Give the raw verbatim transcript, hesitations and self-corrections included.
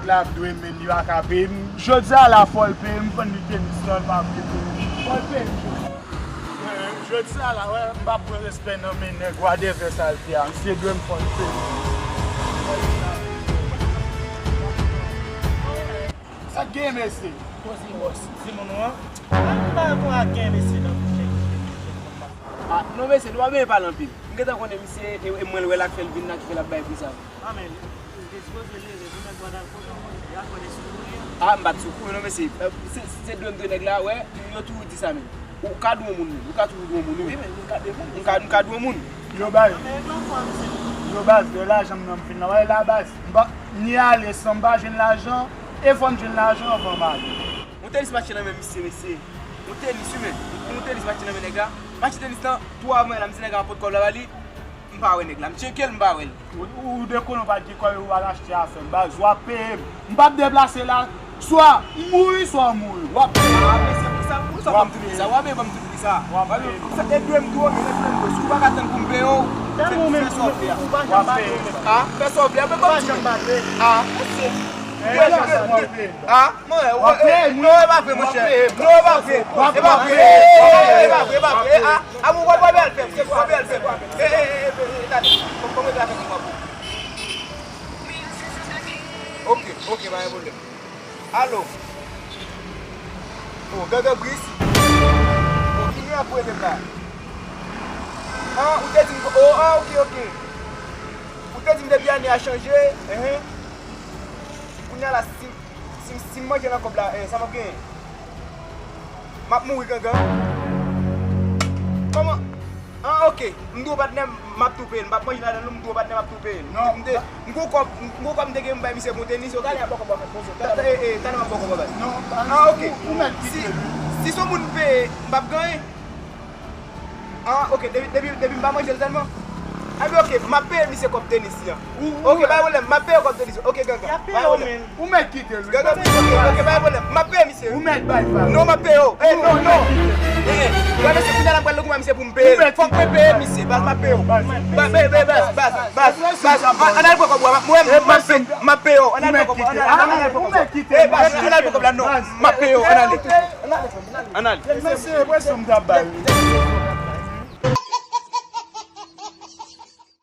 La ap dwe men li pa ka peye m. Jodi a la fò l peye m, fann li tenis lan, l pa vle peye m. Fò l peye m jodi a. Jodi a la, wè, m p ap pran respè nan men nèg wadèvè sa l fè a. Misye dwe m fò l peye m. Sa k gen, mesye? Koze bòs. Di moun ou an. Mwen pa konn ak gen mesye nan bouch. Ah, non, mesye, nou pa bezwen pale anpil. M gentan konnen misye, e, e mwen l wè la k fè l vin la, ki fè l ap bay pri sa. Ah, men, li sipoze leve pou nèg Gwadalpot an, monchè, y ap wè de sou kouri an. Ah, m pa t sou kouri non, mesye. Eh, se, se dwe m dwe nèg la, wè, yo toujou di sa menm. Ou ka dwe yon moun menm, ou ka toujou dwe yon moun, wi. Wi, men nou ka dwe moun. M ka, m ka dwe yon moun. Yo baz. Nan men nèg lan fò, mesye. Yo baz, de lajan m nan m fin nan wè la baz. M pa, ni ale san m pa jwenn lajan, e fò m jwenn lajan anvan m ale. Yon tenis mache nan men misye, mesye. Yon tenis, wi, men. Yon tenis mache nan men nèg la. Mache tenis lan, tou avan la, m di nèg la pot kòb la ba li. M pa wè nèg la. M tcheke l, m pa wè l. Ou, ou, ou dekonnen, ou pa t gen kòb, ou al achte afè m. Baz, w ap peye m. M p ap deplase la. Swa m mouri, swa w mouri. W ap peye m. Ah, mesye, pou sa, pou sa, w ap peye m. Sa, w ap peye m tout pri sa. W ap peye m. Sa, e dwe m tou, e dwe m tou. Si w pa ka tann pou m peye w, fè, fè sa w vle a. Ou pa janm bate m. Ah, fè sa w vle a, men ban m tou. Ou pa janm bate m. Ah, mesye. Ah, mwen, w ap peye m, wi. Non, e pa vre, monchè. Non, e pa vre. E pa vre. E pa vre, e pa vre. Ah, ah, w ap al fè m, w ap al fè m. E, e, e, e, e, tande. Kòm, kòm mwen ta fè ki w ap. Ok, ok, pa gen pwoblèm. Alo. Oh, Gangan Bris. Oh, ki nimewo pou rele m la? Ah, ou te di m, oh, ah, ok, ok. Ou te di m depi ane a chanje, enhen. Kounye a la, si, si, si m manje nan kòb la, eh, sa m ap genyen? M ap mouri, Gangan. Kòman? Ah, ok. M di w patnè m, m ap tou peye l. M p ap manje ladan l non, m di w patnè m ap tou peye l. Non. M te, m gon kòb, m gon kòb m te gen m bay misye pou tenis yo. Talè a bò kòb la, fè poze. Talè, eh, eh, talè m ap bò kòb la. Non, ah, ok. Ou, ou mèt kite l, wi. Si, si se yon moun peye, m p ap ganyen. Ah, ok, depi, depi, depi m pa manje l sèlman. Anben, ok, m ap peye misye kòb tenis li an. Ok, pa gen pwoblèm, m ap peye w kòb tenis. Ok, Gangan. Y ap peye w, men. Ou mèt kite l, wi. Gangan, ok, ok, pa gen pwoblèm. M ap peye misye. Ou mèt bay vag. Non, m ap peye w. Eh, non, non. Eh, eh. Gade, se kounye a l ap pral nan goumen misye pou m peye l. Fòk mwen peye misye, baz, m ap peye w. Baz, baz, baz, baz, baz, baz. Ann al pran kòb ou a, mwen, m ap peye w. M ap peye w. Ann al pran kòb ou a. Ann al pran kòb ou a. Eh, baz, ann al pran kòb la, non. M ap peye w. Ann ale. Ann ale. Mesye, presyon m t ap bay, wi.